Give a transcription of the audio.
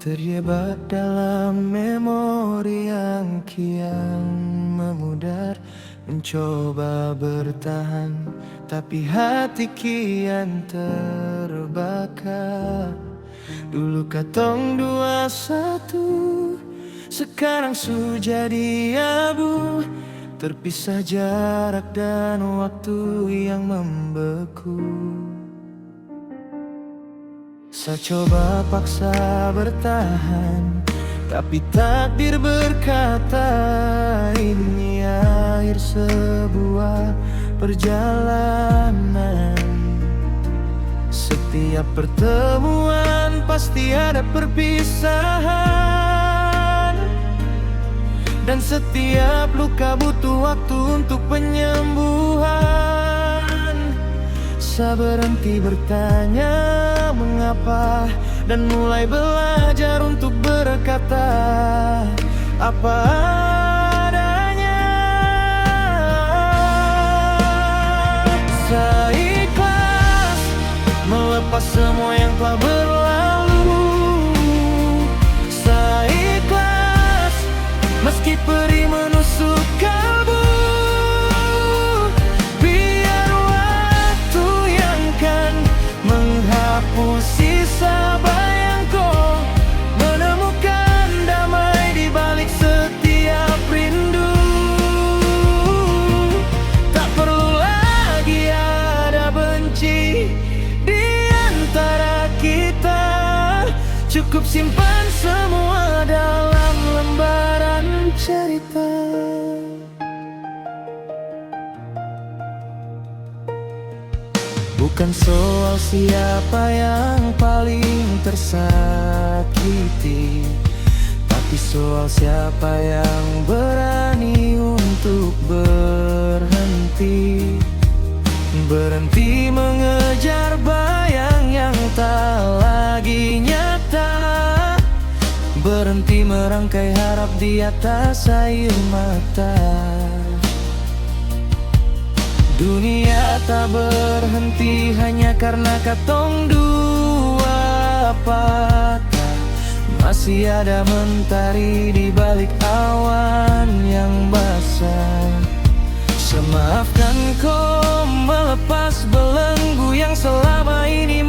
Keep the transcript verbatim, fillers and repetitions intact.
Terjebak dalam memori yang kian memudar, mencoba bertahan, tapi hati kian terbakar. Dulu katong dua satu, sekarang su jadi abu. Terpisah jarak dan waktu yang membeku. Sa coba paksa bertahan, tapi takdir berkata ini akhir sebuah perjalanan. Setiap pertemuan pasti ada perpisahan, dan setiap luka butuh waktu untuk penyembuhan. Sa berhenti bertanya mengapa dan mulai belajar untuk berkata apa adanya. Sa ikhlas melepas semua yang telah berlalu. Sa ikhlas meski perih menusuk kalbu. Biar waktu yang kan menghapus sisa bayangku, menemukan damai di balik setiap rindu. Tak perlu lagi ada benci di antara kita. Cukup simpan semua dalam lembaran cerita. Bukan soal siapa yang paling tersakiti, tapi soal siapa yang berani untuk berhenti. Berhenti mengejar bayang yang tak lagi nyata. Berhenti merangkai harap di atas air mata. Dunia tak berhenti hanya karena katong dua patah. Masih ada mentari di balik awan yang basah. Sa maafkan ko melepas belenggu yang selama ini